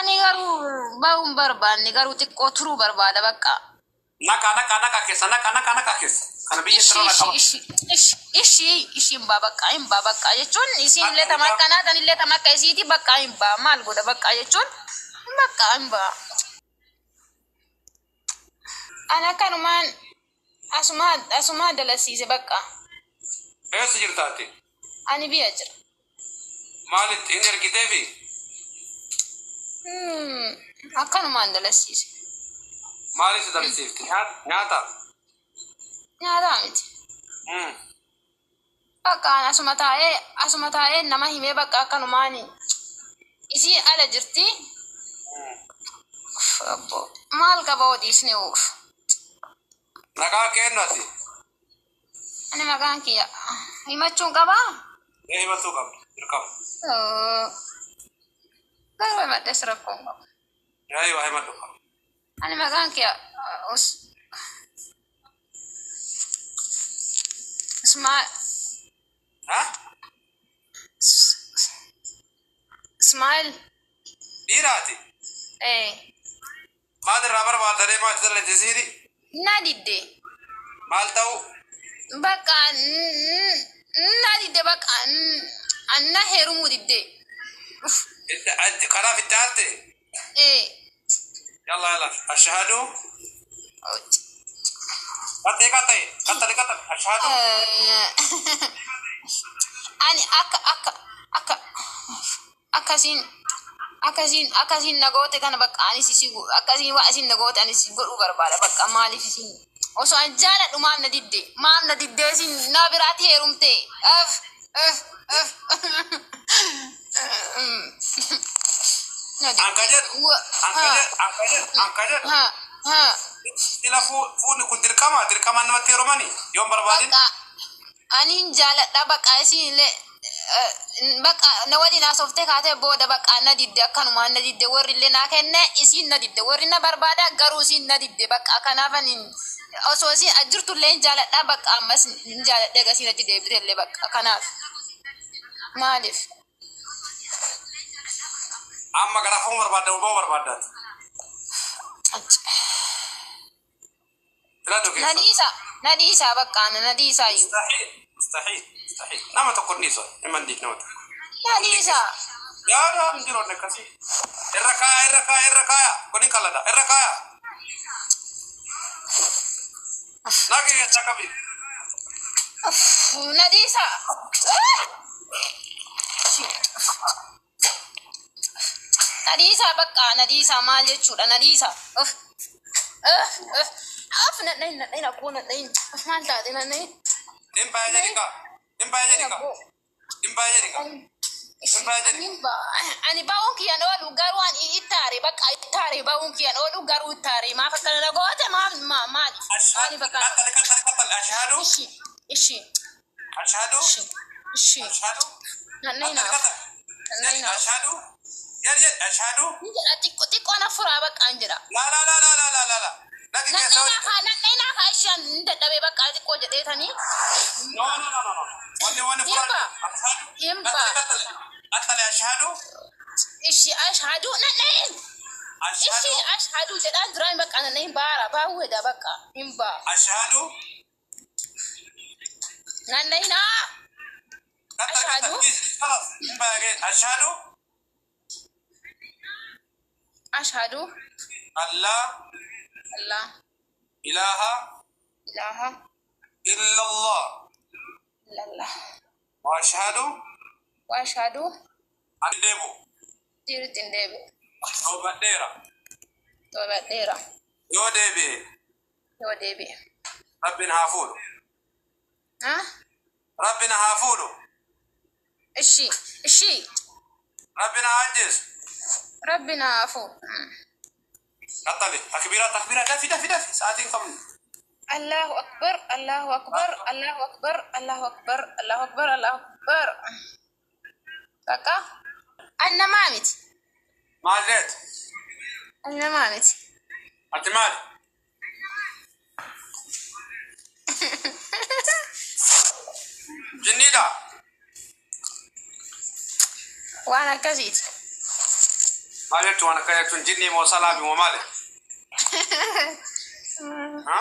Ani garuu bahuu hin barbaanne garuu xiqqoo turuu barbaada bakka. Naqa naqa naqa keessa naqa naqa naqa keessa. Kana biyya Ishi sirra ishi qaba. ishi ishi ishi ishi hin baa bakka hin baa bakka jechuun isiin illee tama akkanaa tan illee tama akka isiiti bakka hin baa maal godha bakka jechuun bakka hin baa. Ani akkanumaan asumaa asumaa dalasiise bakka. Eessa jirta ati? Ani biyya jira. Maalitti hin ergiteefi? Akkanumaan dalasiise. Maaliif si dalasiifte? Nyaata? Nyaataa miti. Bakka an asuma taa'ee asuma taa'ee nama himee bakka akkanumaan isii ala jirti. Uff, Abbo maal qaba hoo dhiisne uff. Maqaa keennu ati? Ani maqaan kiyya himachuun qabaa? Ee himachuu qabda. Dirqama. Garuu himadhes rakkoo hin qabu. Ee waa himadhu. Ani maqaan kiyya us Ismaa Ha? Ismaa'il Dhiiraati. ee Maal irraa barbaadda ree maal dalagde siiri? Na didde. Maal ta'u? Bakka na didde bakka na heerumuu didde. Uff. Kanaaf itti aarte? Ee. Yalla yalla. Ashhadu. Qaxxee qaxxee. Qaxxale qaxxale. Ashhadu. Ani akka akka akka akkasiin akkasiin akkasiin na goote kana bakka anis isi akkasiin waa isin na goote anis godhuu barbaada bakka maaliif isin osoo an jaaladhu maaf na didde maaf na didde isin na biraatti heerumte f f f na Anka didde jedhu. Anka jedhu. Anka jedhu. Anka jedhu. Ha ha Sila fuudhi kun dirqama dirqama namatti heerumani yoon barbaadin. Bakka ani hin jaaladha bakka isin illee bakka na waliin haasoftee kaatee booda bakka na didde akkanumaan na didde warri illee naa kenne isiin na didde warri na barbaada garuu isiin na didde bakka kanaaf ani osoo isiin jirtu illee hin jaaladha bakka ammas hin jaaladhe gasiin achi deebite illee bakka kanaaf maaliif. Amma garafuu barbaadda moo ba'uu barbaaddaati? Filadhu Na keessa. dhiisa na dhiisa bakka na dhiisa iyyuu. Mustahiil mustahiil mustahiil. Nama tokko hin dhiisu. Hin mandiif nama tokko. Na dhiisa. Yaada hin jiru inni akkasii. Irra kaaya irra kaaya irra kaaya. Kun hin kalada irra kaaya. Naqi keessa qabi. Na dhiisa. Na dhiisaa bakka na dhiisaa maal jechuudha na dhiisaa. Uff. Uff. Uff. Uff na dhahin na dhahin abboo na dhahin. Uff maal taate na dhahin. Hin baay'ee jedhi kaa. Hin baay'ee jedhi kaa. Hin baay'ee jedhi kaa. Hin baay'ee jedhi. Ani ba'uun kiyyan oolu garuu ani ittaare bakka ittaare ba'uun kiyyan oolu garuu ittaare maaf akkana na goote maaf maaliif maaliif akkana. Qaxxale qaxxale qaxxale. Ashhadu. Ishi ishi Ashhadu. ishi ishi. Ashhadu. Na dhahin Qaxxale naaf. qaxxale. Na dhahin naaf. Ashhadu. Jedhi jedhi ashhadu. Ni jedha xiqqoo xiqqoo na furaa bakka an jedha. La la la la la la la la. Naqi keessa hojii. Nanneenaa kaa isheen hin dadhabee bakka xiqqoo jedheetanii. No no no no no. Wanni wanni Himba. Ashhadu. Himba. Qaxxale qaxxale. Ashhadu. Ishi ashhadu nanneen. Ishi Ashhadu. ashhadu jedhaan duraan bakka nanneen baara baawweedha bakka himba. Ashhadu. Nanneenaa. Qaxxale Ashhadu. qaxxale. Khalas. Himba again. Ashhadu. Ashhadu. Allah Allah ilaha ilaha illallah. illallah. Wa ashhadu Wa ashhadu an deebu. jirutti hin deebi'u. Toobadheera. Toobadheera Yoo deebi'e yoo deebi'e. Rabbiin haa fuudhu. Ha? Rabbiin haa fuudhu. Ishi ishi Rabbiin haa ajjeesu. Rabbi naa fuudhu. Qaxxale. Takbiiraa takbiiraa dafi dafi dafi sa'aatiin qabnu. Allahu akbar Allahu akbar Allahu akbar Allahu akbar Allahu akbar Allahu akbar. Bakka an namaa miti. Maal jeet? An namaa miti. Ati maali? Jinniidha. Waan akkasiiti. Maal jechuun waan akkana jechuun jinnii moo salaabi moo maali? Ha?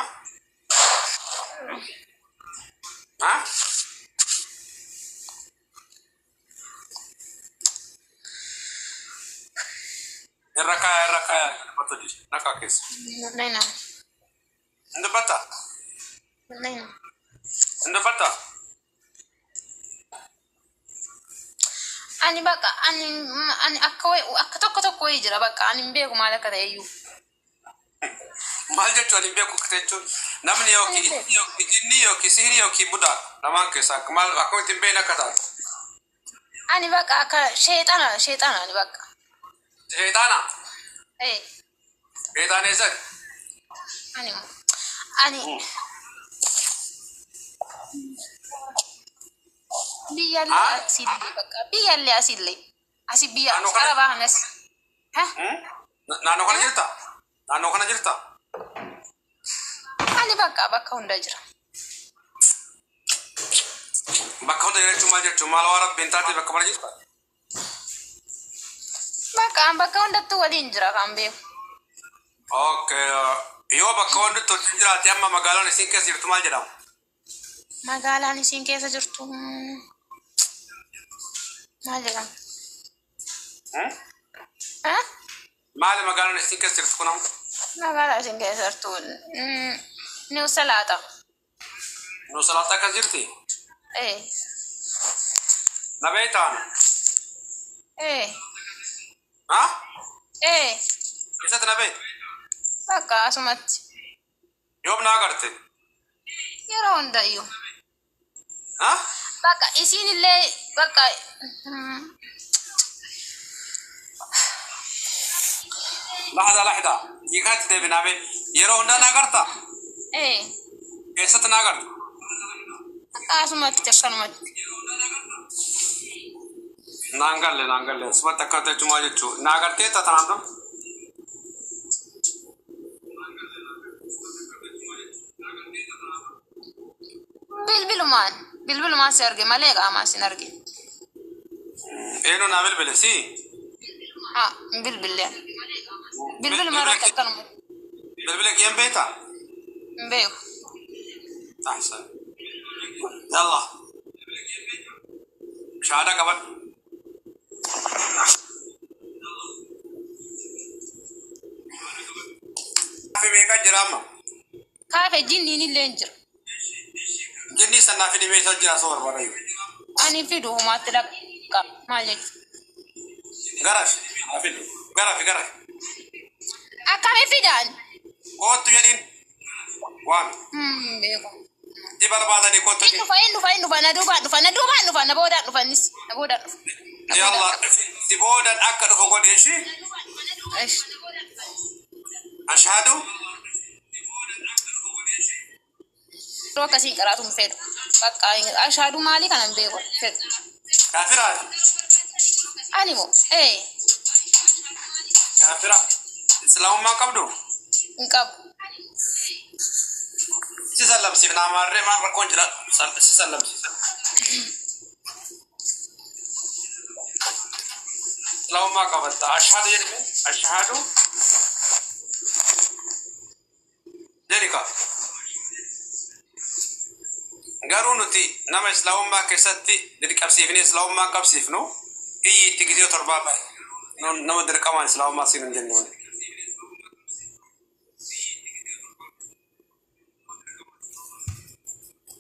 Ha? Irra kaayaa, irra kaayaa, dubbatu jira. Nakaa keessa. Nena. Hin dubbattaa? Nena. Hin dubbattaa? Ani bakka ani akka wayi akka tokko tokko wayii jira bakka ani hin beeku maal akka ta'e iyyuu. Maal jechuun ani hin beeku jechuun namni yookiin yookiin jinnii yookiin sihirii yookiin budaa lamaan keessaa akka maal akkamitti hin beekne akka taatu. Ani bakka akka sheexana sheexana ani bakka. Sheexaana? Eh. Sheexaan eessatti? Ani biyyallee Ah? asillee bakka biyyallee asillee asi biyya Naannoo kana- arabaa kanas. Ha? Naannoo kana jirta? Naannoo kana jirta? Ani bakka bakka hunda jira. Bakka hunda jira jechuun maal jechuun maal waan rabbiin taate bakka mana jirta? Bakka an bakka hundattuu waliin jira kan beeku. Okay. Yoo bakka hundatti wajjin jiraate amma magaalaan isin keessa jirtu maal jedhama? Magaalaan isiin keessa jirtu maal jedhama? Hmm? Ha? Maali magaalaan isin keessa jirtu kun amma? Magaalaa isiin keessa jirtu New Salaaxa. Nuu salaaxaa akkas jirti? Eh. Na beektaan? Eh. Ha? Eh. Eessatti na beekta? Bakka asumatti. Yoom na agarte? Yeroo hundayyuu. Ha? Bakka isiin illee bakka Lahda lahda. Hiikaatti deebinaa mee. Yeroo hundaa na agarta? Eh. Eessatti na agarta? Bakka asumatti akkanumatti. Naan galle, naan galle. Sumatti akkanatti jechuun maal jechuu? Na agarteetta tanaan dura? Bilbilumaan bilbilumaan si arge malee qaamaan sin arge. Eenyu naa bilbile? Si? Haa, hin bilbilleen. Bilbiluma irratti akkanuma. Bilbila kiyyan beektaa? Hin beeku. Ahsan. Yalla. Shahada qabadhu. Kaafe meeqa jira amma? Kaafe jinniin illee hin jira. Jinnii sanaa fi dhibee isa jira soo barbaada. Ani fidu humaatti dhaqa maal jechuudha. Garafi. Haa fidu. Garafi, garafi. Akkami fidaan? Koottu jedhiin. Waami. Hmm, beeku. Si barbaadanii koottu Hin jedhiin. dhufa, hin dhufa, hin dhufa, na duubaan dhufa, na duubaan dhufa, na boodaan dhufa innis, na boodaan dhufa. Na boodaan Yalla. dhufa. Si boodan akka dhufu godhe ishii. Ish. Ashhadu. Yeroo akkasiin qaraatu hin fedhu. Bakka ashaaduu maalii kana hin beeku fedhu. Kaafiraati. Ani moo ee Kaafira. Islaamummaa qabdu. Hin qabu. Si sallamsiif naa maarree maal rakkoon jira? Si sallamsiif. Islaamummaa qabatta. Ashhadu jedhime. Ashhadu. Jedhi kaa. Garuu nuti nama islaamummaa keessatti dirqamsiifnee islaamummaa hin qabsiifnu iyyi itti gizee torbaa bahe. Nama dirqamaan islaamummaa seenu hin jennu malee.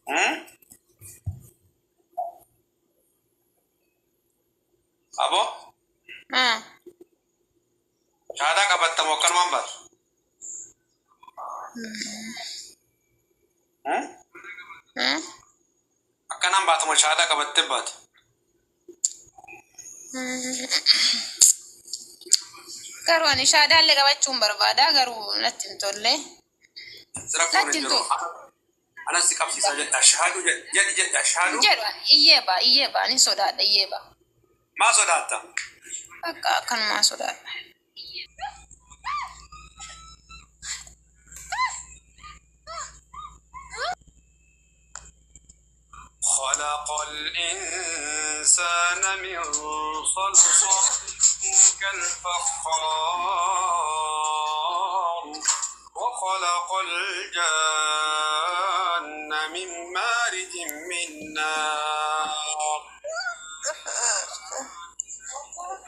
Hmm? Aboo shahaadaa qabatta moo akkanumaan baatu? Hmm? Hmm? Akkanaan baatu moo shahaadaa qabattee baatu? Garuu ani shaadaallee qabachuun barbaada garuu natti hin tolle. Rakkoon Natti hin hin jiru. tolu. Anas si qabsiisa jedhe ashhaadu jedhi jedhi jedhi ashhaadu. Hin jedhu ani iyyee ba'a, iyyee ba'a, ni sodaadha, iyyee ba'a. Maa sodaatta? Bakka akkanumaan sodaadha. خلق الإنسان من صلصال. الفخار وخلق الجان من مارج من نار.